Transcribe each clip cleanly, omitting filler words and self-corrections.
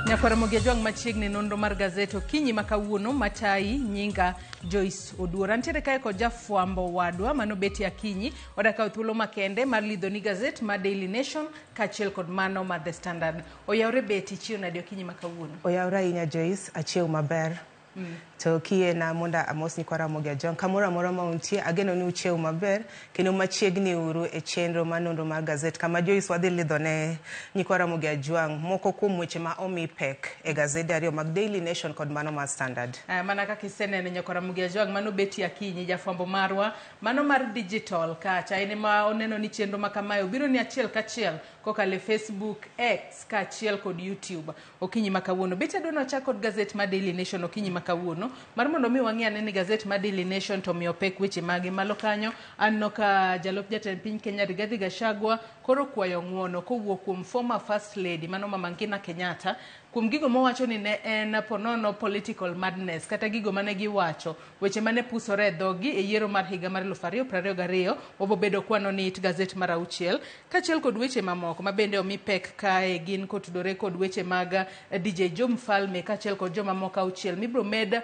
Nyakwar Ramogi Ajwang' machiegni nonro mar gazet okinyi ma kawuono matayi nyinga Joyce Oduor. Antiere kae kod jafwambo wadwa mano Betty Akinyi. Odakawo thuolo makende mar lidhoni gazet mar Daily Nation kaachiel kod mano mar The Standard. Oyawre Betty, chiew nade okinyi ma kawuono? Oyawre ahinya Joyce, achiew maber. To kiyiena mondo amos nyikwa Ramogi Ajwang' kamoro amora ma untie, ageno ni uchiew maber kendo machiegni uru e chenro mar nonro mar gazet kama Joyce wadhi lidho ne nyikwa Ramogi Ajwang' moko kuom weche ma omi pek e gazede ariyo mag Daily Nation kod mano mar Standard. Mana kaka iseneno nyakwar Ramogi Ajwang' mano Betty Akinyi jafwambo marwa mano mar digital kacha en ema oneno ni chenro ma kamae obiro ni achiel kachiel kokalo e Facebook, X kaachiel kod YouTube okinyi ma kawuono. Betty adwa ni wachak kod gazet mar Daily Nation okinyi ma kawuono mar mondo mi wang'i ane ni gazet mar Daily Nation to omiyo pek weche mage malo kanyo. Aneno ka jalup jatend piny Kenya Rigathi Gachagua koro kwayo ng'uono kowuok kuom former first lady mano Mama Ngina Kenyatta kuom gigo mowacho ni ne en ponono political madness kata gigo mane giwacho weche mane pusore e dhogi e yiero mar higa mar 2022 wabobedo kwano ni it gazet mar auchiel kaachiel kod weche mamoko ma bende omi pek kae gin kotudore kod weche mag DJ Joe Mfalme kaachiel kod jomamoko auchiel mibro med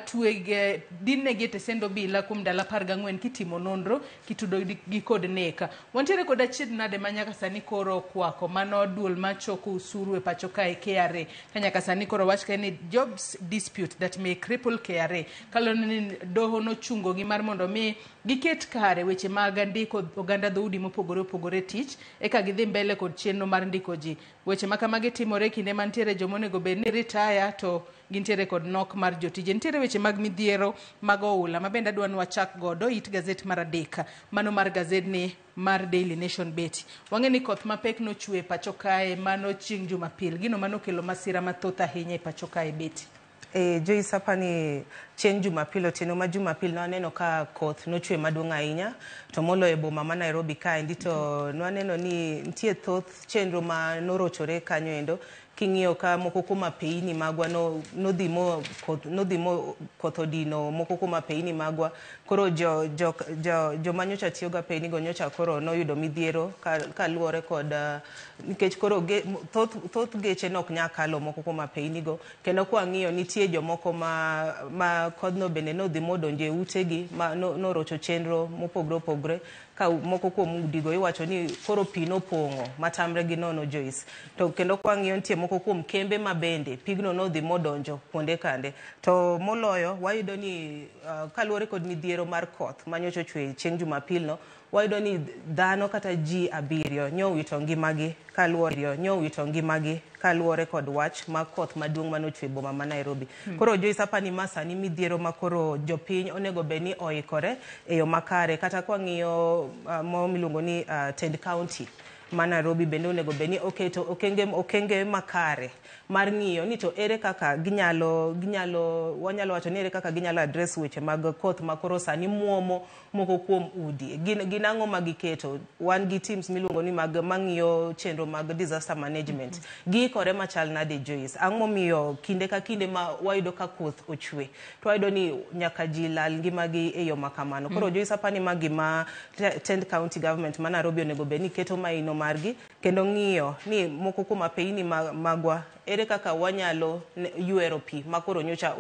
twege dinnegi e tesend obila kuom ndalo 14 kitimo nonro kitudo gi kod nek. Wantiere kod achiedh nade ma nyaka sani koro okwako mano duol machoko usuru e pacho kae KRA ka nyaka sani koro wach kae ni jobs dispute that may cripple KRA kaluwore ni doho nochungo gi mar mondo mi giket kare weche mag ndiko oganda dhoudi mopogore opogore tich eka gidhi mbele kod chenro mar ndiko ji. Weche ma kamagi timore kinde mantiere joma onego bed ni retire to gintiere kod nok mar jotije. Nitiere weche mag midhiero mag oula ma bende adwa ni wachak godo it gazet mar adek mano mar gazedni mar Daily Nation Betty. Wang'e ni koth mapek nochwe e pacho kae mano chieng' Jumapil. Gino manokelo masira mathoth ahinya e pacho kae Betty. Joyce apani chieng' Jumapil otieno ma Jumapil nwaneno ka koth nochwe maduong' ahinya to moloyo e boma ma Nairobi kaendi to nwaneno ni nitie thoth chenro ma norochore kanyo endo king'iyo ka moko kuom apeini magwa nodhi mo koth nodhi mo koth odino moko kuom apeini magwa koro jo jo jo joma nyocha tiyo gi apeini go nyocha koro noyudo midhiero kaluwore kod nikech koro thoth thoth geche nok nyal kalo moko kuom apeini go kendo kwang'iyo nitie jomoko ma kodhno bende nodhi modonjo e utegi ma norocho chenro mopogore opogore ka moko kuom udigo iwacho ni koro pi nopong'o matamre gi nono Joyce. To kendo kwang'iyo nitie moko kuom kembe ma bende pigno nodhi modonjo kuonde kande. To moloyo wayudo ni kaluwore kod midhiero mar koth manyocha ochwe chieng' Jumapil no, wayudo ni dhano kata ji abiriyo nyowito ngimagi kaluwore nyowito ngimagi kaluwore kod wach ma koth maduong' manochwe e boma ma Nairobi. Koro Joyce apani ma sani midhiero ma koro jopiny onego bed ni oikore e yo makare kata kwang'iyo moro miluongo ni tend county ma Nairobi bende onego bed ni oketo okenge makare mar ng'iyo ni to ere kaka ginyalo wanyalo wacho ni ere kaka ginyalo address weche mag koth ma koro sani muomo moko kuom udi. Gin ang'o ma giketo? Wan gi teams miluongo ni mag mang'iyo chenro mag disaster management. Giikore machal nade Joyce? Ang'o momiyo kinde ka kinde ma wayudo ka koth ochwe to wayudo ni nyaka ji lal ngimagi e yo makamano. Koro Joyce apani ma gima tend county government ma Nairobi onego bed ni keto maino margi kendo ng'iyo ni moko kuom apeini magwa ere kaka wanyalo ywero pi makoro nyocha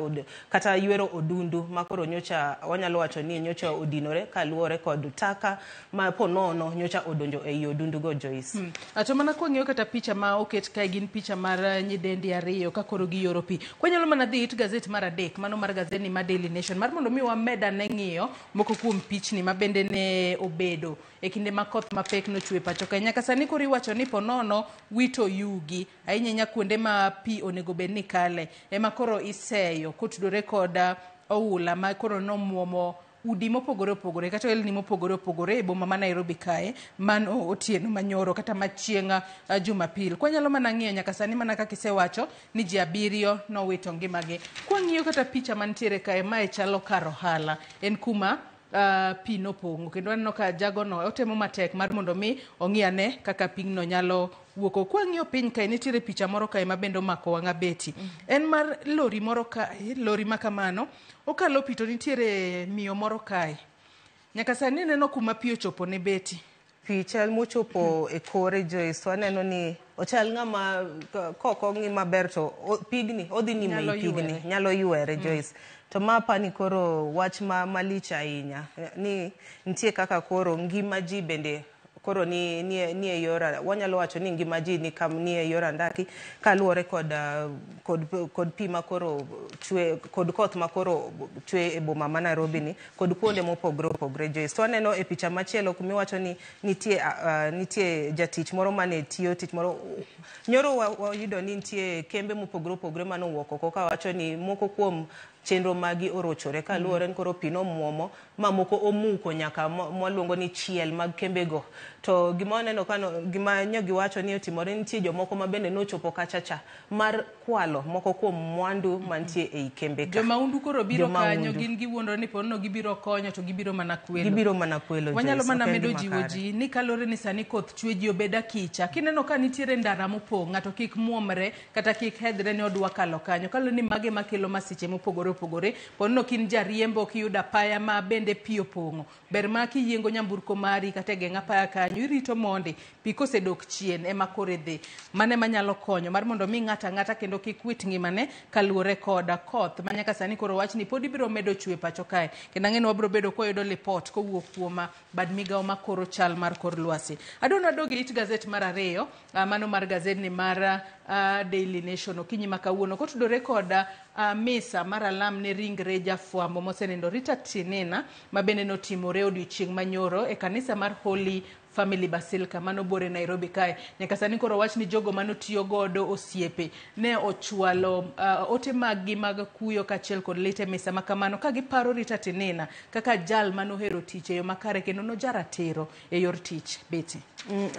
kata ywero odundu makoro nyocha wanyalo wacho ni nyocha odinore kaluwore kod taka ma ponono nyocha odonjo ei odundu go Joyce. To mana kwang'iyo kata picha ma oket kae gin picha mar nyidendi ariyo ka koro giyoro pi. Kwanyalo mana dhi it gazet mar adek mano mar gazet ni mar Daily Nation mar mondo mi wamed ane ng'iyo moko kuom pichni ma bende ne obedo e kinde ma koth mapek nochwe pacho kae. Nyaka sani koro iwacho ni ponono wito yugi ahinya ahinya kuonde ma pi onego bed ni kale ema koro iseyo kotudore kod oula ma koro nomuomo udi mopogore opogore kata ohelni mopogore opogore e boma ma Nairobi kae mano otieno manyoro kata machieng' Jumapil. Kwanyalo mana ng'iyo nyaka sani mana kaka isewacho ni ji abiriyo nowito ngimagi. Kwang'iyo kata picha mantiere kae mae chalo kar ohala en kuma pi nopong'o kendo aneno ka jagono otemo matek mar mondo mi ong'i ane kaka pigno nyalo wuok. Kwang'iyo piny kae nitiere picha moro kae ma bende omako wang'a Betty. En mar lori moro kae, lori ma kamano okalo pi to nitiere miyo moro kae. Nyaka sani neno kuma pi ochopo ne Betty. Pi chal mochopo e kore Joyce, waneno ni ochal ng'ama kok ong'i maber to pigni odhi nimo Nyalo e pigni ywere. Nyalo ywere Joyce. To ma apani koro wach ma malich ahinya ni nitie kaka koro ngima ji bende koro ni e yor, wanyalo wacho ni ngima ji ni kam ni e yor andaki kaluwore kod kod pi makoro chwe kod koth makoro chwe e boma ma Nairobi ni kod kuonde mopogore opogore Joyce. To waneno e picha machielo kumiwacho ni nitie nitie jatich moro mane tiyo tich moro nyoro wayudo ni nitie kembe mopogore opogore manowuok oko kawacho ni moko kuom chenro magi orochore kaluwore ni koro pi nomuomo ma moko omuko nyaka mwaluongo ni chiel mag kembego. To gima waneno kano gima nyo giwacho ni otimore, nitie jomoko ma bende nochopo kacha cha mar kwalo moko kuom mwandu mantie ei kembe ka. Jomaundu koro biro kanyo Jomahundu. Gin giwuondore ni ponono gibiro konyo to gibiro mana kwelo. Gibiro mana kwelo Wanyalo Joyce, mana ok en medo gima jiwo kare. ji ni kaluwore ni sani koth chwe, ji obed akicha. Kineno ka nitiere ndara mopong', ng'ato kik muomre kata kik hedhre ni odwa kalo kanyo. Kaluwore ni mage makelo masiche mopogore opogore. Ponono kin jariembo kiyudo apaya ma bende pi opong'o. Ber ma kiyiengo nyamburko mari kata e geng' apaya kanyo, irito mondi pi kosedok chien ema koro idhi. Mano ema nyalo konyo mar mondo mi ng'ato ang'ata kendo kik wit ngimane kaluwore koda koth ma nyaka sani koro wach ni pod ibiro medo chwe pacho kae. Kendo ang'e ni wabiro bedo kwayudo lipot kowuok kuom bad migawo makoro chal mar kor lwasi. Adwa ni wadog e it gazet mar ariyo, mano mar gazedni mar Daily Nation okinyi ma kawuono kotudore kod misa mar alam ne ringre jafwambo mosenindo Rita Tinina ma bende notimore odiochieng' manyoro e kanisa mar Holy Family Basilica mano bore Nairobi kae. Nyaka sani koro wach ni jogo manotiyo godo osiepe ne ochwalo ote maggi mag kuyo kaachiel kod lit e misa ma kamano ka giparo Rita Tinina kaka jal manohero tich e yo makare kendo nojaratiro e yor tich. Betty.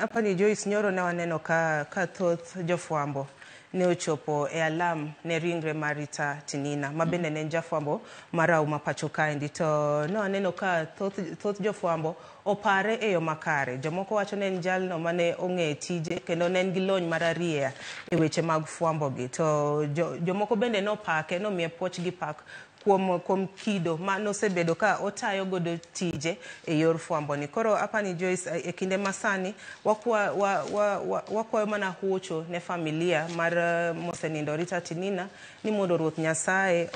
Apani Joyce, nyoro ne waneno ka thoth jofwambo ne ochopo e alam ne ringre mar Rita Tinina ma bende ne en jafwambo marahuma pacho kaendi, to ne waneno ka thoth jofwambo opare e yo makare. Jomoko wacho ne en jalno mane ong'e tije kendo ne en gi lony mararieya e weche mag fwambo gi, to jomoko bende nopake, nomiye puoch gi pak kuom kido ma nosebedo ka otayo godo tije e yor fwambo ni. Koro apani Joyce, e kinde masani wakwayo mana hocho ne familia mar mosenindo Rita Tinina ni mondo Ruoth Nyasaye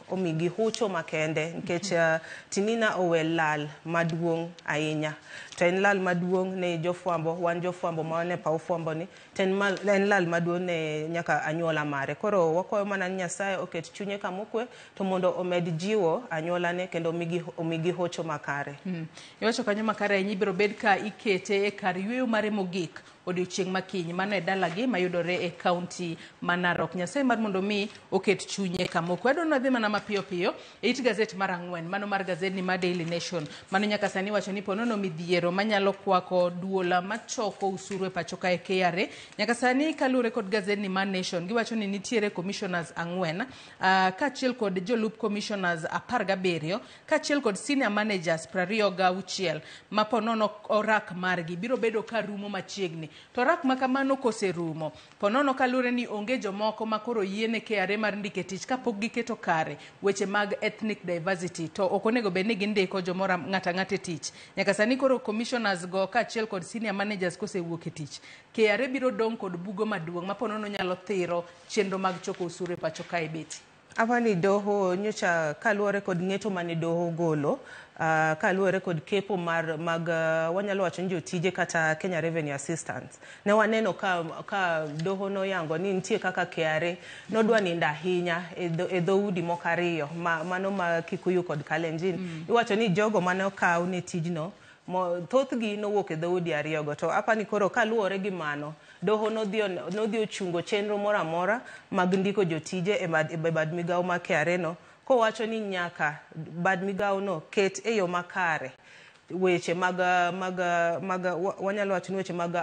omigi hocho makende nikech Tinina owe lal maduong' ahinya. To en lal maduong' ne jofwambo, wan jofwambo ma wan e paw fwambo ni, to en lal maduong' ne nyaka anyuola mare. Koro wakwayo mana ni Nyasaye oket chunye kamokwe to mondo omed jiwo anyuolane kendo omigi hocho makare. Iwacho kanyo makare ahinya, ibiro bed ka ikete e kar yueyo mare mogik odiochieng' makiny mano e dalagi mayudore e kaunti ma Narok. Nyasaye mar mondo mi oket chunye kamokwe. Adwa ni wadhi mana mapiyo piyo e it gazet mar ang'wen, mano mar gazedni mar Daily Nation. Mano nyaka sani wacho ni ponono midhiero manyalo kwako duola machoko usuru e pacho kae KRA. Nyaka sani kaluwore kod gazedni mar Nation, giwacho ni nitiere commissioners ang'wen kaachiel kod jolup commissioners 17 kaachiel kod senior managers 26 ma ponono orak margi biro bedo ka rumo machiegni. To orak ma kamano koserumo, ponono kaluwore ni onge jomoko ma koro yiene KRA mar ndike tich kapok giketo kare weche mag ethnic diversity, to ok onego bed ni gindiko jomoro ng'ato ang'ata e tich. Nyaka sani koro commissioners go kaachiel kod senior managers kosewuok e tich, KRA biro dong' kod bugo maduong' ma ponono nyalo thiro chenro mag choko osuru e pacho kae. Betty. Apani doho nyocha kaluwore kod ng'eto mane doho golo kaluwore kod kepo mar mag wanyalo wacho ni jotije kata Kenya Revenue Assistance, ne waneno ka doho noyango ni nitie kaka KRA nodwa nindo ahinya e dhoudi moko ariyo mano ma Kikuyu kod Kalenjin. Iwacho ni jogo mane okaw ne tijno thothgi nowuok e dhoudi ariyogo, to apani koro kaluwore gi mano doho nodhi ochungo chenro moro amora mag ndiko jotije e bad migawo mar KRA no, kowacho ni nyaka bad migawo no ket e yo makare weche mag wanyalo wacho ni weche mag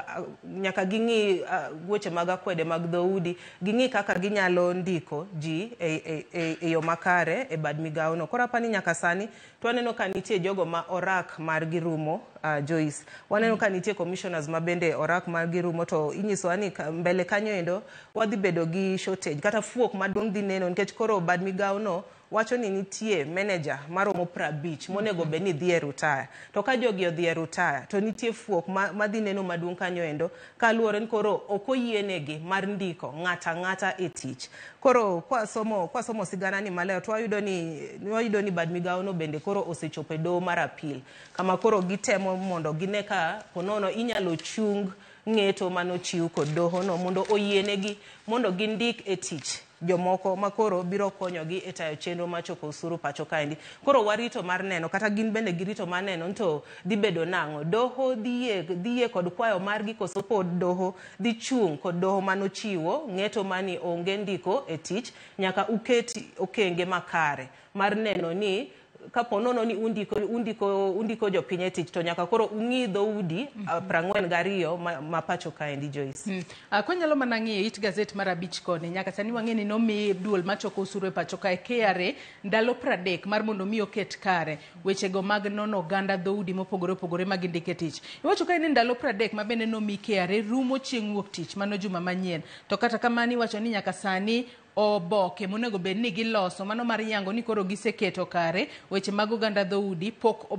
nyaka ging'i weche mag akwede mag dhoudi, ging'i kaka ginyalo ndiko ji e yo makare e bad migawo no. Koro apani nyaka sani to waneno ka nitie jogo ma orak margi rumo. Joyce, waneno ka nitie commissioners ma bende orak margi rumo, to inyisowa ni mbele kanyo endo wadhi bedo gi shortage kata fuok maduong' dhi neno nikech koro bad migawo no wacho ni nitie manager maromo 50 monego bed ni dhi e rutaya. To ka jogi odhi e rutaya to nitie fuok madhi neno maduong' kanyo endo kaluwore ni koro ok oyienegi mar ndiko ng'ata ang'ata e tich. Koro kwasomo sigana ni maler to wayudo ni bad migawo no bende koro osechopo e doho mar appeal kama koro gitemo mondo gine ka ponono inyalo chung ng'eto manochiw kod doho no mondo oyienegi mondo gindik e tich jomoko makoro biro konyogi e tayo chenro mar choko osuru pacho kaendi. Koro warito mar neno kata gin bende girito mar neno to dhi bedo nang'o. Doho dhi yie kod kwayo margi koso pod doho dhi chung' kod doho manochiwo ng'eto mani onge ndiko e tich nyaka uket okenge makare mar neno ni kapo nono ni undiko jopiny e tich to nyaka koro ung'i dhoudi 42 ma pacho kaendi, Joyce. Kwanyalo mana ng'iyo it gazet mar 5 koni, nyaka sani wang'e ni nomi duol machoko osuru e pacho kae KRA ndalo 30 mar mondo mi oket kare wechego mag nono oganda dhoudi mopogore opogore ma gindiko e tich. Iwacho kae ni ndalo 30 ma bende nomi KRA rumo chieng' wuok tich, mano juma manyien. To kata kamano iwacho ni nyaka sani oboke monego bed ni giloso mano mar yango ni koro giseketo kare weche mag oganda dhoudi pok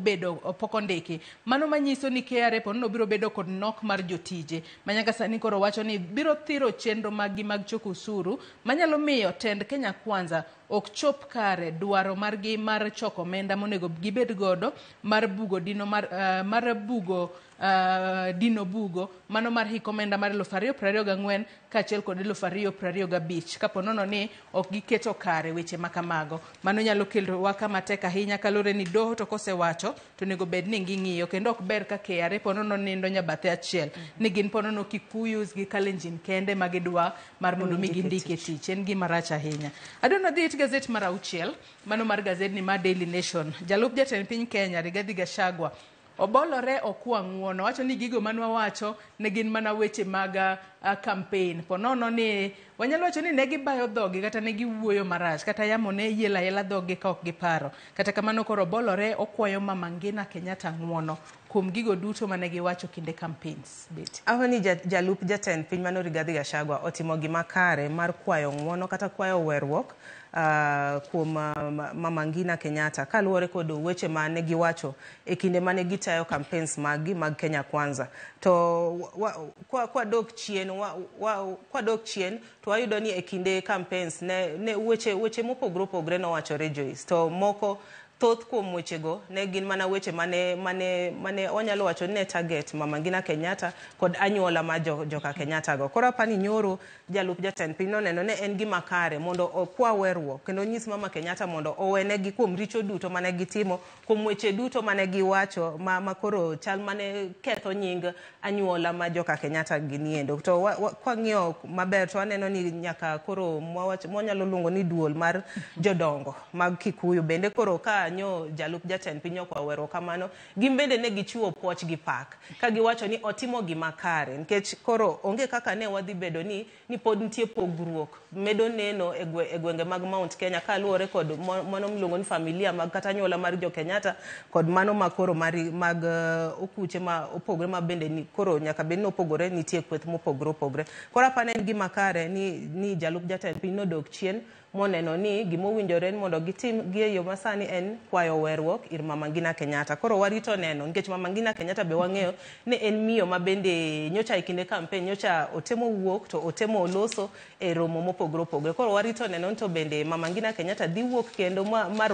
ondiki. Mano manyiso ni KRA ponono biro bedo kod nok mar jotije ma nyaka sani koro wacho ni biro thiro chenro maggi mag choko osuru manyalo miyo tend Kenya Kwanza ok chop kare dwaro margi mar choko omenda monego gibed godo mar bugo dino mar bugo dino bugo mano mar hik omenda mar 2024 kaachiel kod 2025 kapo nono ni ok giketo kare weche makamago. Mano nyalo kelo waka matek ahinya kaluwore ni doho to kosewacho to onego bed ni ging'iyo kendo ok ber ka KRA ponono nindo nyabathe achiel ni gin ponono Kikuyus gi Kalenjin kende ma gidwa mar mondo mi gindike tich. En gima rach ahinya. Adwa dhi it gazet mar 6 mano mar gazetni mar Daily Nation. Jalup jatend piny Kenya Rigathi Gachagua obolore okwa ng'uono, wacho ni gigo manwawacho ne gin mana weche mag campaign. Ponono ni wanyalo wacho ni ne gibayo dhogi kata ne giwuoyo marach kata yamo ne yielo ayela dhogi ka ok giparo. Kata kamano koro obolore okwayo Mama Ngina Kenyatta ng'uono kuom gigo duto mane giwacho kinde campaigns. Betty. Aho ni jalup jatend piny mano Rigathi Gachagua otimo gima kare mar kwayo ng'uono kata kwayo werruok kuom Mama Ngina Kenyatta kaluwore kod weche mane giwacho e kinde mane gitayo campaigns maggi mag Kenya Kwanza. To kwadok chien to wayudo ni e kinde campaigns ne weche mopogore opogore nowachore, Joyce. To moko thoth kuom wechego ne gin mana weche mane wanyalo wacho ni ne target Mama Ngina Kenyatta kod anyuola ma joka Kenyatta go. Koro apani nyoro jalup jatend piny noneno ne en gima kare mondo okwa werruok kendo nyis Mama Kenyatta mondo owenegi kuom richo duto mane gitimo, kuom weche duto mane giwacho ma koro chal mane ketho nying anyuola ma joka Kenyatta giniendo. To kwang'iyo maber to waneno ni nyaka koro mwanyalo luongo ni duol mar jodongo mag Kikuyu bende koro ka nyo jalup jatend piny okwa werruok kamano, gin bende ne gichiwo puoch gi pak ka giwacho ni otimo gima kare nikech koro onge kaka ne wadhi bedo ni pod nitie pogruok medo neno e gwenge mag Mount Kenya kaluwore kod mano miluongo ni familia mag kata anyuola mar jo Kenyatta kod mano ma koro mag okuche ma opogore ma bende ni koro nyaka bed ni opogore, nitie kweth mopogore opogore. Koro apani en gima kare ni jalup jatend piny nodok chien moneno ni gimowinjore mondo gitim gi e yo masani en kwayo werruok ir Mama Ngina Kenyatta. Koro warito neno nikech Mama Ngina Kenyatta be wang'eyo ni en miyo ma bende nyocha e kinde campaign nyocha otemo wuok to otemo loso e romo mopogore opogore. Koro warito neno to bende Mama Ngina Kenyatta dhi wuok kendo mar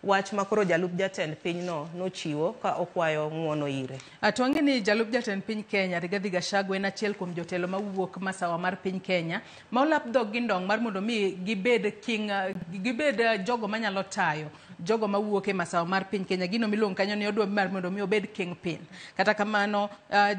wach ma koro jalup jatend piny no nochiwo ka okwayo ng'uono ire. To wang'e ni jalup jatend piny Kenya Rigathi Gachagua en achiel kuom jotelo mawuok masawa mar piny Kenya ma olap dhog gi ndong mar mondo mi gibed king, gibed jogo manyalo tayo jogo mawuok e masawa mar piny Kenya. Gino miluongo kanyo ni odwa mar mondo mi obed kingpin. Kata kamano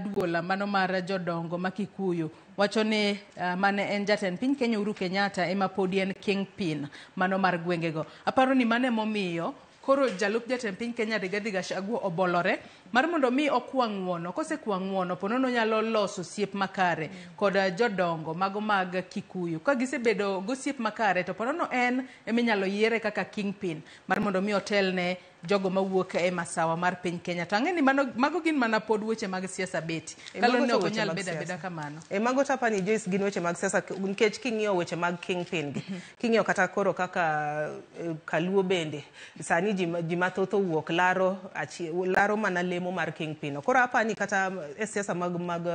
duola mano mar jodongo ma Kikuyu wacho ni mane en jatend piny Kenya Uhuru Kenyatta ema podi en kingpin mano mar gwengego. Aparo ni mano emomiyo koro jalup jatend piny Kenya Rigathi Gachagua obolore mar mondo mi okwa ng'uono. Kosekwa ng'uono ponono nyalo loso osiep makare kod jodongo mago mag Kikuyu. Ka gisebedo gosiep makare to ponono en eminyalo yiere kaka kingpin mar mondo mi otelne jogo mawuok e masawa mar piny Kenya. To ang'e ni mago gin mana pod weche mag siasa beti. E, Kalo mago ne to ok weche onyal mag bedo abeda siasa. kamano. E mago tapani Joyce gin weche mag siasa nikech king'iyo weche mag kingpin gi king'iyo kata koro kaka Kaluo bende sani ji mathoth owuok laro laro mana lemo mar kingpin no. Koro apani kata e siasa mag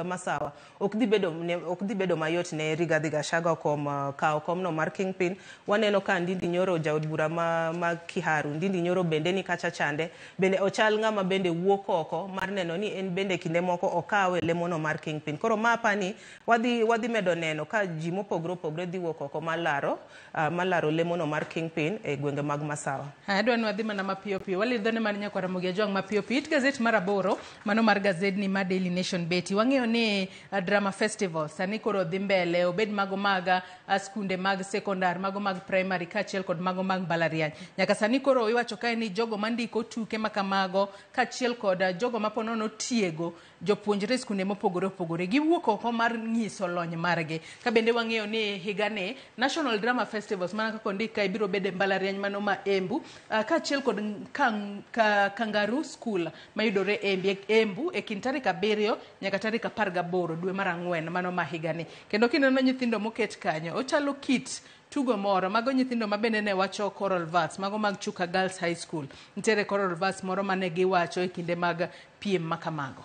Masawa ok dhi bedo mayot ne Rigathi Gachagua kom kawo komno mar kingpin. Waneno ka Ndindi Nyoro jaod bura ma Kiharu, Ndindi Nyoro bende ni kacha chande, bende ochal ng'ama bende wuok oko mar neno ni en bende kinde moko okawe lemono mar kingpin. Koro ma apani wadhi medo neno ka ji mopogore opogore dhi wuok oko malaro lemono mar kingpin e gwenge mag Masawa. Haya, adwa ni wadhi mana mapiyo piyo. Walidho ne mar nyakwara Ramogi Ajwang' mapiyo piyo. It gazet mar 8, mano mar gazedni mar Daily Nation beti. Wang'eyo ni drama festival sani koro dhi mbele, obed mago mag skunde mag sekondar, mago mag primary kaachiel kod mago mag mbalariany. Nyaka sani koro iwacho kae ni jogo mandiko tuke makamago kaachiel kod jogo ma ponono tiego jopuonjre e skunde mopogore opogore giwuok oko mar nyiso lony margi. Ka bende wang'eyo ni higani National Drama Festivals mana kaka ondik kae biro bedo e mbalariany mano ma Embu kaachiel kod Kangaroo School mayudore Embu e kind tarik 7 nyaka tarik 18 dwe mar 4 mano ma higani. Kendo kineno nyithindo moket kanyo ochalo kit tugo moro, mago nyithindo ma bende ne wacho choral verse, mago mag Chuka Girls High School. Nitiere choral verse moro mane giwacho e kinde mag piem makamago.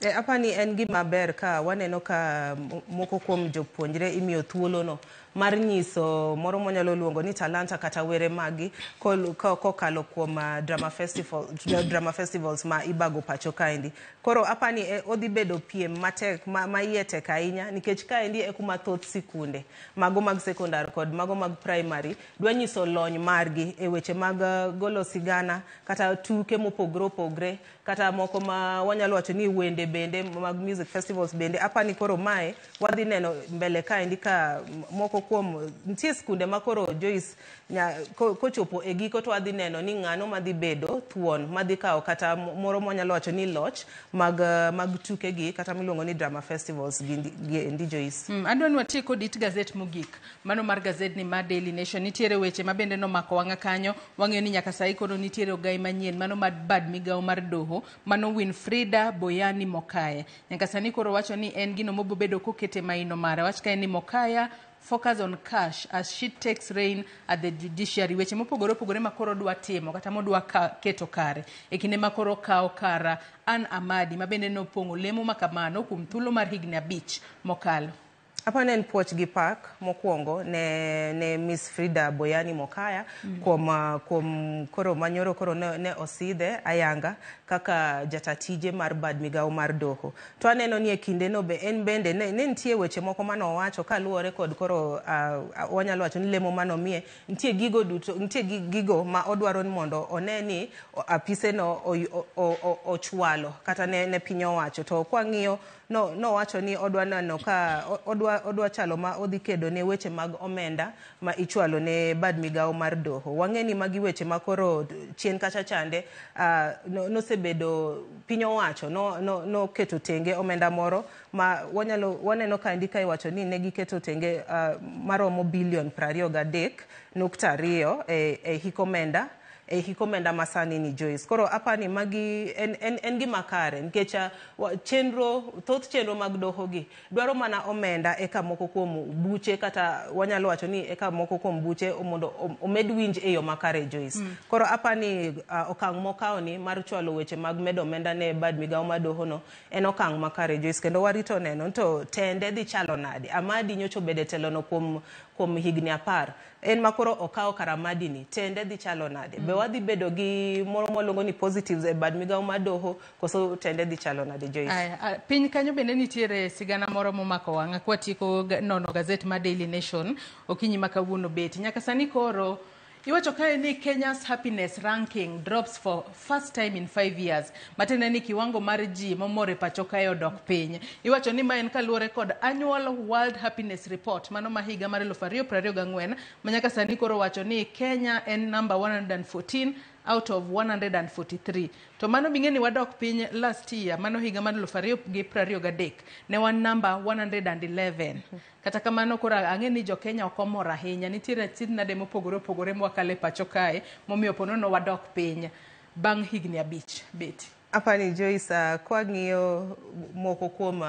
E, apani en gima ber ka waneno ka moko kuom jopuonjre imiyo thuolono mar nyiso moro mwanyalo luongo ni talanta kata were magi kokalo kuom drama festivals ma ibago pacho kaendi. Koro apani odhi bedo piem matek ma iye tek ahinya nikech kaendi e kuma thoth sikunde mago mag sekondar kod mago mag primary dwa nyiso lony margi e weche mag golo sigana kata tuke mopogore opogore kata moko ma wanyalo wacho ni wende bende mag music festivals bende. Apani koro mae wadhi neno mbele kaendi ka moko kuom nitie skunde ma koro Joyce kochopo e giko to wadhi neno ni ng'ano madhi bedo thuon madhi kawo kata moro mwanyalo wacho ni loch mag tuke gi kata miluongo ni drama festivals gi endi Joyce. Adwa ni watiek kod it gazet mogik, mano mar gazedni mar Daily Nation. Nitiere weche ma bende nomako wang'a kanyo. Wang'eyo ni nyaka sahi koro nitiere ogai manyien mano mar bad migawo mar doho, mano Winfrida Boyani Mokaya. Nyaka sani koro wacho ni en gino mobobedo kokete maino mare. Wach kae ni Mokaya focus on cash as she takes reign at the judiciary. Weche mopogore opogore ma koro dwa timo kata modwa keto kare e kinde ma koro kawo kara Ann Amadi ma bende nopong'o lemo makamano kuom thuolo mar higni 5 mokalo. Apani en puoch gi pak mokwongo ne Miss Frida Boyani Mokaya kuom koro manyoro koro ne osidhe ayanga kaka jata tije mar bad migawo mar doho. To aneno ni e kindeno be en bende ne nitie weche moko manowacho kaluwore kod koro wanyalo wacho ni lemo manomiye nitie gigo duto, nitie gigo ma odwaro ni mondo one ni apise no ochwalo kata ne piny owacho. To kwang'iyo nowacho ni odwa neno ka odwa chalo ma odhi kedo ne weche mag omenda ma ichwalo ne bad migawo mar doho. Wang'e ni magi weche ma koro chien kacha chande nosebedo piny owacho noketo tenge omenda moro ma waneno kaendi ka iwacho ni ne giketo tenge maromo bilion 23.2 e hik omenda e hik omenda masani ni Joyce. Koro apani magi en gima kare nikech thoth chenro mag doho gi dwaro mana omenda eka moko kuom buche kata wanyalo wacho ni eka moko kuom buche mondo omed winj e yo makare Joyce. Koro apani okang' mokawo ni mar chwalo weche mag medo omenda ne bad migawo mar doho no en okang' makare Joyce, kendo warito neno to tende dhi chalo nade. Amadi nyocha obedo e telo no kuom higni 10, en ma koro okawo kar Amadi ni tende dhi chalo nade. Be wadhi bedo gi moro mwaluongo ni positives e bad migawo mar doho koso tende dhi chalo nade Joyce? Aya, piny kanyo bende nitiere sigana moro momako wang'a kwatieko nono gazet mar Daily Nation okinyi ma kawuono bet. Nyaka sani koro iwacho kae ni Kenya's happiness ranking drops for first time in 5 years. Matiende ni kiwango mar ji momor e pacho kae odok piny. Iwacho ni ma en kaluwore kod Annual World Happiness Report mano ma higa mar 2024 ma nyaka sani koro wacho ni Kenya en number 114 out of 143. To mano bing'e ni wadok piny last year, mano higa mar 2023 ne wan number 111. Kata kamano koro ang'e ni jo Kenya ok omor ahinya. Nitiere achiedh nade mopogore opogore mwakale pacho kae momiyo ponono wadok piny. bang' higni 5 Beti. Apani Joyce, kwang'iyo moko kuom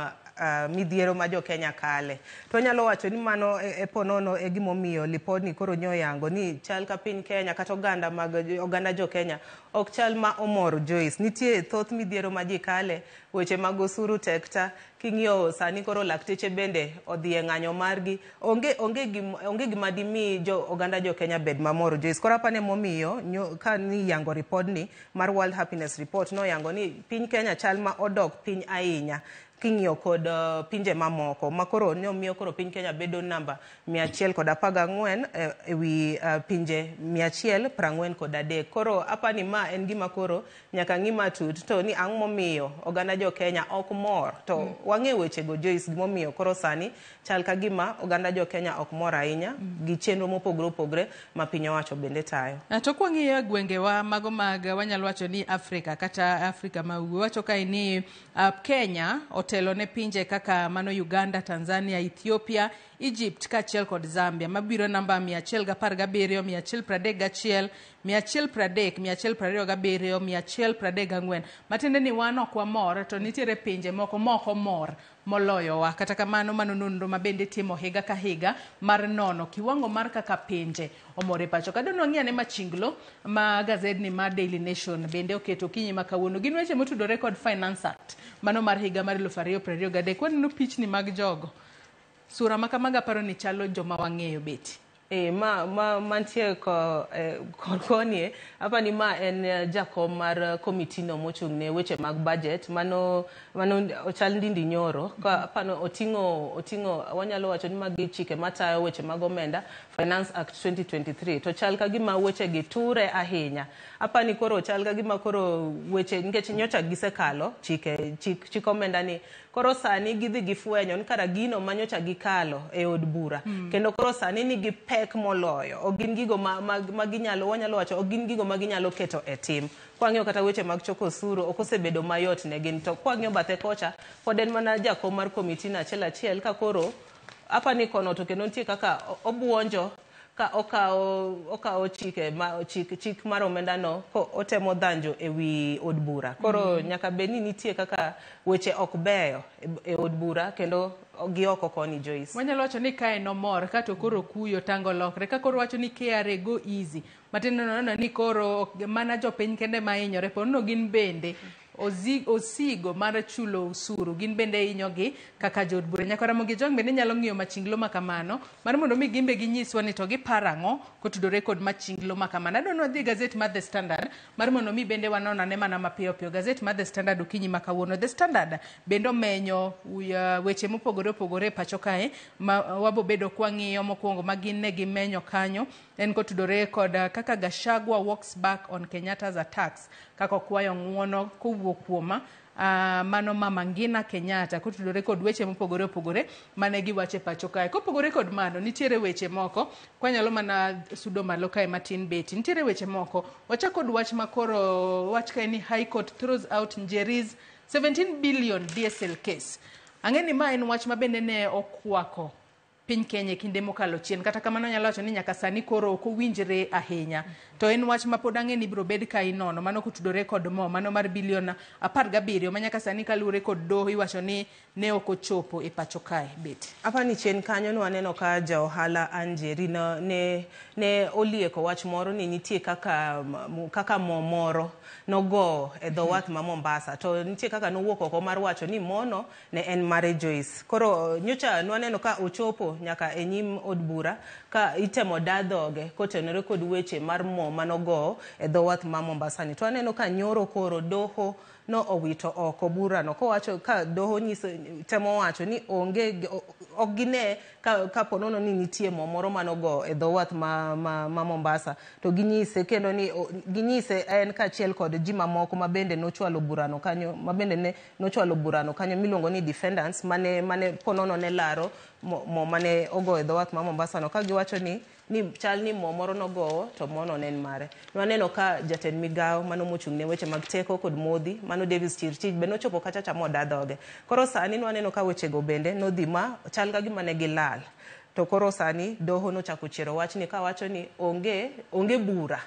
midhiero ma jo Kenya kale, to wanyalo wacho ni mano e ponono e gimomiyo lipodni koro nyoyango ni chal ka piny Kenya kata oganda mag oganda jo Kenya ok chal ma omor Joyce. Nitie thoth midhiero ma ji kale, weche mag osuru tek ta, king'iyo sani koro lakteche bende odhi e ng'anyo margi, onge gima dimi jo oganda jo Kenya bed mamor Joyce. Koro apane momiyo ka ni yango ripodni mar World Happiness Report noyango ni piny Kenya chal ma odok piny ahinya king'iyo kod pinje mamoko ma koro nomiyo koro piny Kenya bedo namba 114 ewi pinje 143. Koro apani ma en gima koro nyaka ng'i matut to ni ang' momiyo oganda jo Kenya ok mor to wang'e wechego Joyce gimomiyo koro sani chal ka gima oganda jo Kenya ok mor ahinya gi chenro mopogore opogore ma piny owacho bende tayo. To kwang'iyo gwengewa mago mag wanyalo wacho ni Afrika kata Afrika ma ugwe, wacho kae ni Kenya otelo ne pinje kaka mano Uganda, Tanzania, Ethiopia, Egypt kaachiel kod Zambia mabiro namba 117, 131, 130, 127, 134. Matiende ni wan ok wamor to nitiere pinje moko mok omor moloyowa. Kata kamano mano nonro ma bende timo higa ka higa mar nono kiwango mar kaka pinje omor e pacho. Kadwa wang'i ane machinglo ma gazedni mar Daily Nation bende oketo okinyi ma kawuono. Gin weche motudore kod Finance Act mano mar higa mar 2023. Waneno pichni mag jogo. Sura ma kamago aparo ni chalo joma wang'eyo Beti. Ma mantie koni apani ma en jakom mar komiti no mochung' ne weche mag budget mano ochal Ndindi Nyoro ka apano oting'o wanyalo wacho ni magi chike matayo weche mag omenda Finance Act 2023 to chal ka gima weche gi ture ahinya. Apani koro chal ka gima koro weche nikech nyocha gisekalo chik omenda ni koro sani gidhi gifwenyo ni kara gino manyocha gikalo e od bura kendo koro sani nigi pek moloyo ok gin gigo ma ginyalo wanyalo wacho ok gin gigo ma ginyalo keto e tim. Kwang'iyo kata weche mag choko osuru ok osebedo mayot ne gin to kwang'iyo bathe kocha pod en mana jakom mar komiti no achiel achiel ka koro apani kono to kendo nitie kaka obuonjo ka okawo chike ma chik mar omenda no ko otemo dhanjo ewi od bura. Koro nyaka bed ni nitie kaka weche ok beyo e od bura kendo gi oko koni Joyce. Wanyalo wacho ni kae nomor kato koro kuyo tango lokre ka koro wacho ni KRA go easy. Matiende neno ni koro mana jopiny kende ma hinyore ponono gin bende osigo mar chulo osuru gin bende hinyogi kaka jood bura. Nyaka Ramogi Jong bende nyalo ng'iyo machinglo ma kamano mar mondo mi gimbe ginyiswa ni to giparo ang'o kotudore kod machinglo ma kamano. Adwa ni wadhi e gazet mar The Standard mar mondo mi bende wanon ane mana mapiyo piyo gazet mar The Standard okinyi ma kawuono. The Standard bende omenyo weche mopogore opogore e pacho kae ma wabobedo kwang'iyo mokwongo ma gin ne gimenyo kanyo en kotudore kod kaka Gachagua walks back on Kenyatta's attacks kaka okwayo ng'uono kowuok kuom mano Mama Ngina Kenyatta kotudore kod weche mopogore opogore mane giwacho e pacho kae. Kopogore kod mano nitiere weche moko kwanyalo mana sudo malo kae matin Beti. Nitiere weche moko wachak kod wach makoro wach kae ni High Court throws out Njeri's 17 billion DSL case. Ang'e ni ma en wach ma bende ne okwako piny Kenya e kinde mokalo chien. Kata kamano anyalo wacho ni nyaka sani koro ok owinjre ahinya. To en wach ma pod ang'e ni ibiro bed ka inono mano kotudore kod mo mano mar bilion 17 ma nyaka sani kaluwore kod doho iwacho ni ne ok ochopo e pacho kae Beti. Apani chien kanyo ne waneno ka ja ohala Anjeri ne olieko wach moro ni nitie kaka mo moro nogo e dho wath ma Mombasa to nitie kaka nowuok oko mar wacho ni mono ne en mare Joyce. Koro nyocha ne waneno ka ochopo nyaka e nyim od bura ka itemo da dhoge kotenore kod weche mar mo manogo e dho wath ma Mombasa ni. To aneno ka nyoro koro doho no owito oko burano kowacho ka doho nyiso temo wacho ni onge ok gine ka ponono ni nitie mo moro manogo e dho wath ma Mombasa to ginyise kendo ni ginyise en kaachiel kod ji mamoko ma bende nochwalo burano kanyo ma bende ne nochwalo burano kanyo miluongo ni defendants mane ponono ne laro mo mane ogo e dho wath ma Mombasa no ka giwacho ni chal ni mo moro nogowo to mono ne en mare. Waneno ka jatend migawo mano mochung' ne weche mag teko kod modhi mano Davis Chirchir be nochopo kacha cha moda dhoge. Koro sani nwaneno ka wechego bende nodhi ma chal ka gima ne gilal. To koro sani doho nochako chiero wachni kawacho ni onge bura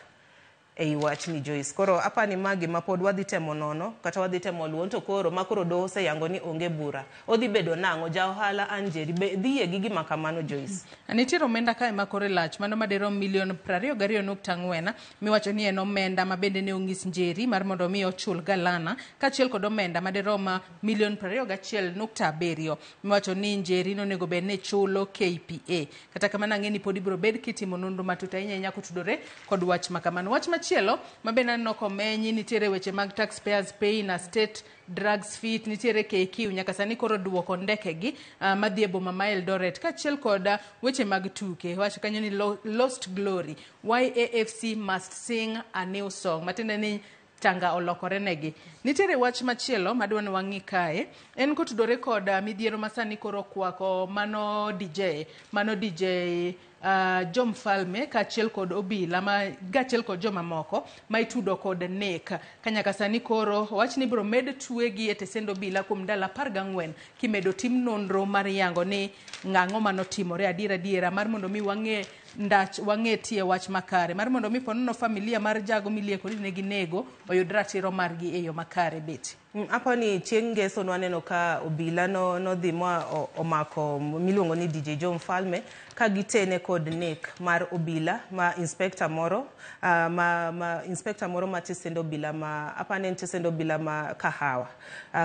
ei wachni Joyce. Koro apani magi ma pod wadhi temo nono kata wadhi temo luwo to koro makoro doho oseyango ni onge bura. Odhi bedo nang'o? Ja ohala Anjeri be dhi yie gi gima kamano Joyce? Nitiere omenda kae ma kore lach mano madirom milion 22.4 miwacho ni en omenda ma bende ne onyis Njeri mar mondo mi ochul Galana kaachiel kod omenda madirom milion 21.7 miwacho ni Njeri nonego bed ni chulo KPA. Kata kamano ang'e ni pod ibiro bed kitimo nonro matut ahinya ahinya kotudore kod wach ma kamano. Wach machielo ma bende aneno komenyi nitiere weche mag taxpayers pay na state drugs fit nitiere KQ nyaka sani koro duoko ndekegi madhi e boma ma Eldoret kaachiel kod weche mag tuke. Wacho kanyo ni lost glory, why AFC must sing a new song, matiende ni tanga olokore negi. Nitiere wach machielo madwa ni wang'i kae en kotudore kod midhiero ma sani koro okwako mano DJ Joe Mfalme kaachiel kod obila ma kaachiel kod jomamoko ma itudo kod nek. Ka nyaka sani koro wach ni ibiro med twegi e tesend obila kuom ndalo 14 kimedo tim nonro mar yango ni ng'ang'o manotimore adiera adiera mar mondo mi wang'e ndach wang'e tie wach makare mar mondo mi ponono familia mar jago milieko ni ne ginego oyud ratiro margi e yo makare. Beti Apani chieng' ngeso nwaneno ka obila nodhi ma omako miluongo ni DJ Joe Mfalme ka gitene kod nek mar obila ma inspector moro ma inspector moro ma tesend obila ma apani en tesend obila ma Kahawa.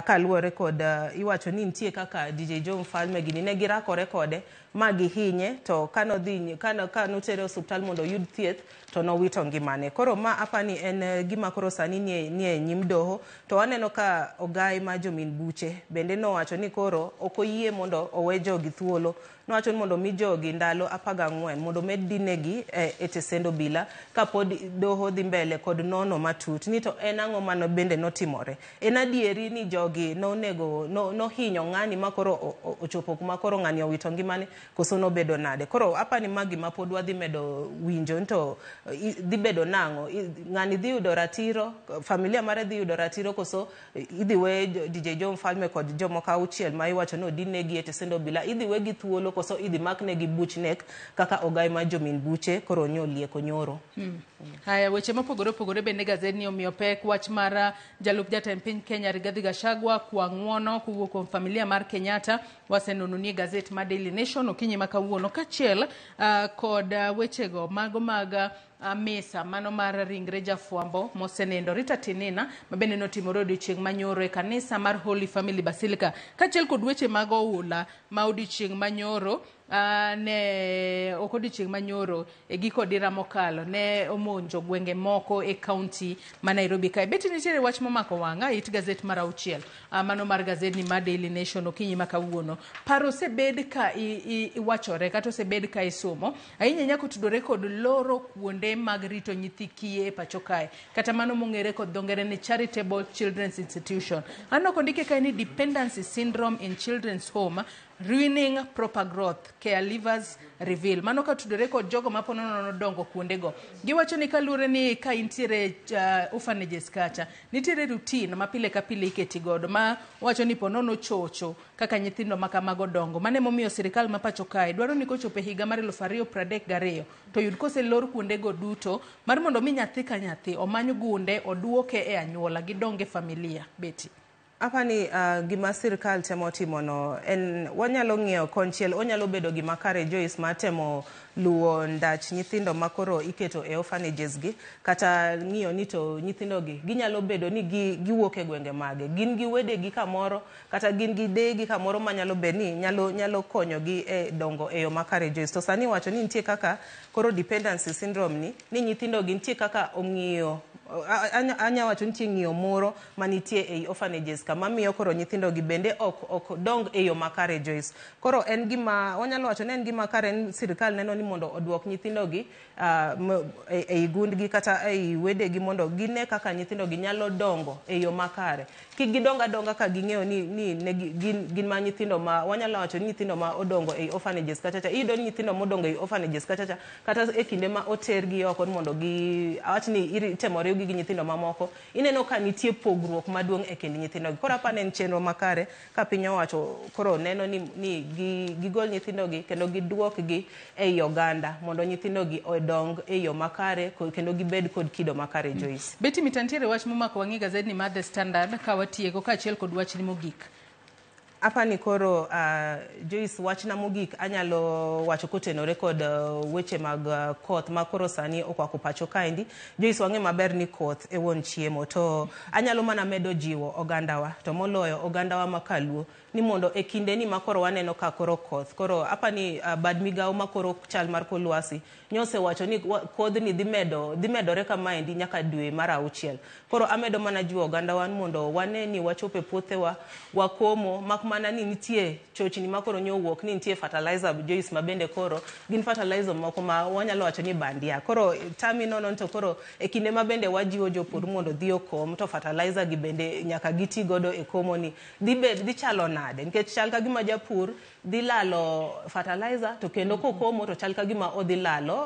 Kaluwore kod iwacho ni nitie kaka DJ Joe Mfalme gini ne girakore kode ma gihinye to kanodhi kanotere osuptal mondo oyud thieth to nowito ngimane. Koro ma apani en gima koro sani nie nyim doho to waneno ka ogai ma jomin buche bende nowacho ni koro ok oyie mondo owe jogi thuolo. Nowacho ni mondo mi jogi ndalo 14 mondo med dinegi e tesend obila kapod doho dhi mbele kod nono matut ni to en ang'o mano bende notimore. En adieri ni jogi nonego nohinyo ng'ani ma koro ochopo kuma koro ng'ani owito ngimane koso nobedo nade. Koro apani magi ma pod wadhi medo winjo to dhi bedo nang'o, ng'ani dhi yudo ratiro, familia mare dhi yudo ratiro koso idhi we DJ Joe Mfalme kod jomoko auchiel ma iwacho ni odinegi e tesend obila idhi wegi thuolo koso idhi maknegi buch nek kaka ogai ma jomin buche koro nyolieko nyoro. Haya, weche mopogore opogore bende gazeti omiyo pek wach mar jalup jatend piny Kenya Rigathi Gachagua kwa ng'uono kowuok kuom familia mar Kenyatta wasenono nie gazet mar Daily Nation okinyi ma kawuono kaachiel kod wechego mago mag misa mano mar ringre jafwambo mosenendo Rita Tinina ma bende notimore odiochieng' manyoro e kanisa mar Holy Family Basilica kaachiel kod weche mag oula ma odiochieng' manyoro ne ok odiochieng' manyoro e giko dira mokalo ne omonjo gwenge moko e kaunti ma Nairobi kae. Beti nitiere wach momako wang'a it gazet mar 6 mano mar gazetni mar Daily Nation okinyi ma kawuono. Paro osebed ka iwachore kata osebed ka isomo ahinya ahinya kotudore kod loro kuonde mag rito nyithi kiye e pacho kae kata mano mong'ere kod dho ngere ni Charitable Children's Institution. Aneno kondike kae ni dependency syndrome in children's home ruining proper growth, care leavers reveal. Mano katudore kod jogo ma po nono nodongo kuondego. Giwacho ni kaluwore ni ka intiere orphanages kacha, nitiere routine ma pile ka pile iketi godo ma wacho ni po nono chocho kaka nyithindo ma kamago dongo. Mano emomiyo sirikal ma pacho kae dwaro ni kochopo e higa mar 2032 to yud koselor kuondego duto mar mondo mi nyathi ka nyathi omany gunde oduoke e anyuola gidong e familia. Beti. Apani gima sirikal temo timono en wanyalo ng'iyo konchiel onyalo bedo gima kare Joyce ma temo luwo ndach nyithindo makoro iketo e orphanages gi kata ng'iyo ni to nyithindo gi ginyalo bedo ni giwuok e gwenge mage, gin gi wedegi kamoro kata gin gi deyegi kamoro manyalo bedo ni nyalo konyogi e dongo e yo makare Joyce. To sani iwacho ni nitie kaka koro dependency syndrome ni nyithindo gi nitie kaka ong'iyo anya wacho nitie ng'iyo moro manitie ei orphanages kama miyo koro nyithindo gi bende ok dong e yo makare Joyce. Koro en gima wanyalo wacho ni en gima kare en sirikal neno ni mondo oduok nyithindo gi ei gundgi kata ei wedegi mondo gine kaka nyithindo gi nyalo dongo e yo makare. Kik gidong adonga ka ging'eyo ni gin ma nyithindo ma wanyalo wacho ni nyithindo ma odongo ei orphanages kachacha. Iyudo ni nyithindo modongo ei orphanages kachacha kata e kinde ma otergi oko mondo gi awach ni itemo riwgi gi gi nyithindo mamoko, ineno ka nitie pogruok maduong' e kind nyithindogi. Koro apani en chenro makare ka piny owacho koro neno ni gigol nyithindogi kendo giduokgi ei oganda mondo nyithindogi odong e yo makare kendo gibed kod kido makare, Joyce. Betty Mita, nitiere wach momako wang'i gazedni mar The Standard ka watieko kaachiel kod wachni mogik. Apani koro Joyce, wachna mogik anyalo wacho kotenore kod weche mag koth ma koro sani okwako pacho kaendi. Joyce, wang'e maber ni koth e wuon chiemo, to anyalo mana medo jiwo ogandawa, to moloyo ogandawa ma kaluo, ni mondo e kindeni ma koro waneno ka koro koth koro apani bad migawo ma koro chal mar kor lwasi nyosewacho ni kodhni dhi medore kamaendi nyaka dwe mar 6. Koro amedo mana jiwo ogandawa mondo wane ni wachopo e puothewa wakomo, mak mana ni nitie chochni ma koro nyowuok ni nitie fertilizer, Joyce, ma bende koro gin fertilizer moko ma wanyalo wacho ni bandia. Koro tami nono to koro e kinde ma bende wajiwo jopur mondo dhi okom, to fertilizer gi bende nyaka giti godo e komo ni dhi chalo nade, nikech chal ka gima japur dhi lalo fertilizer to kendo kokomo to chal ka gima odhi lalo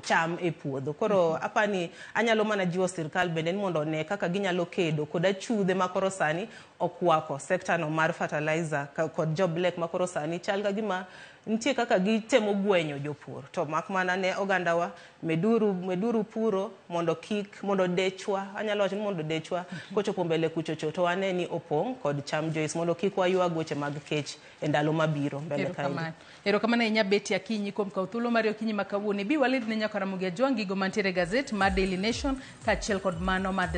cham e puodho. Koro apani anyalo mana jiwo sirkal bende ni mondo one kaka ginyalo kedo kod achudhe ma koro sani okwako sekta no mar fertilizer kod joblek ma koro sani chal ka gima nitie kaka gitemo gwenyo jopur, to mak mana ne ogandawa meduru puro mondo kik mondo dechwa, anyalo wacho ni mondo dechwa kochopo mbele kuchocho to wane ni opong' kod cham, Joyce, mondo kik waywag weche mag kech e ndalo mabiro mbele kaendi. Erokamano ahinya Betty Akinyi kuom kawo thuolo mari okinyi ma kawuono. Bi walid ne nyaka Ramogi Ajwang' gigo mantiere e gazet mar Daily Nation kaachiel kod mano mar The